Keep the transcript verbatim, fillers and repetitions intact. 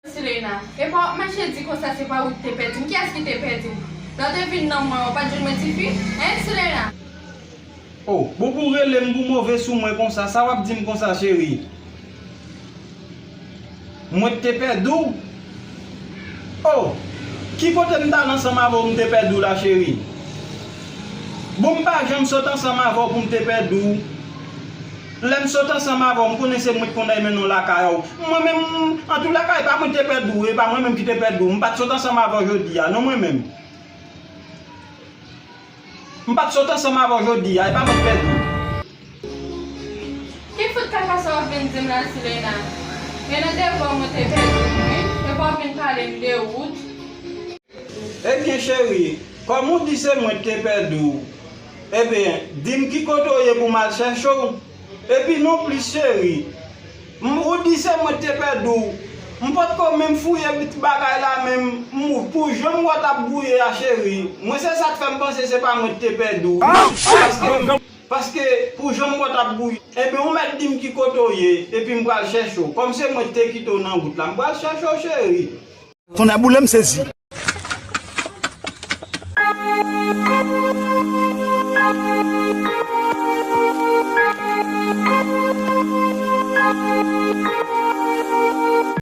Silena, epa w ap mache di konsa se pa ou ki te pèdi m. Kiyès ki te pèdi w? Lè w te vin nan mwen, ou pa t jwenn mwen tifi? Hein, Silena? Oh, Boubou rele m pou move sou mwen konsa. Sa w ap di m konsa, cheri? Mwen te pèdi w? Oh, ki kote m t al ansanm avè w m te pèdi w la, cheri? Bon, m pa janm sot ansanm avè w pou m te pèdi w. Lè m sot ansanm avè w, m konnen se mwen k konn al mennen w lakay ou. Mwen menm, antoulèka, e pa mwen k te pèdi w, e pa mwen menm ki te pèdi w. M pa t sot ansanm avè w jodi a, non, mwen menm. M pa t sot ansanm avè w jodi a, e pa mwen k pèdi w. Ki fout kaka sa w ap vin di m la, Silena? Men nan devwa mwen te pèdi w, wi. Epi w ap vin pale m de wout. Ebyen, cheri, kòm ou di se mwen k te pèdi w, ebyen, di m ki kote w ye pou m al chèche w. Epi non plis, cheri, m, ou di se mwen k te pèdi w. M potko menm fouye ti bagay la menm, m, pou jan m wè w t ap gouye a, cheri. Mwen, se sa k fè m panse se pa mwen k te pèdi w. Paske, paske pou jan m wè w t ap gouye. Ebyen, ou mèt di m ki kote w ye, epi m pral chèche w. Kòm se mwen k te kite w nan wout la, m pral chèche w, cheri. Tonnè boule m sezi.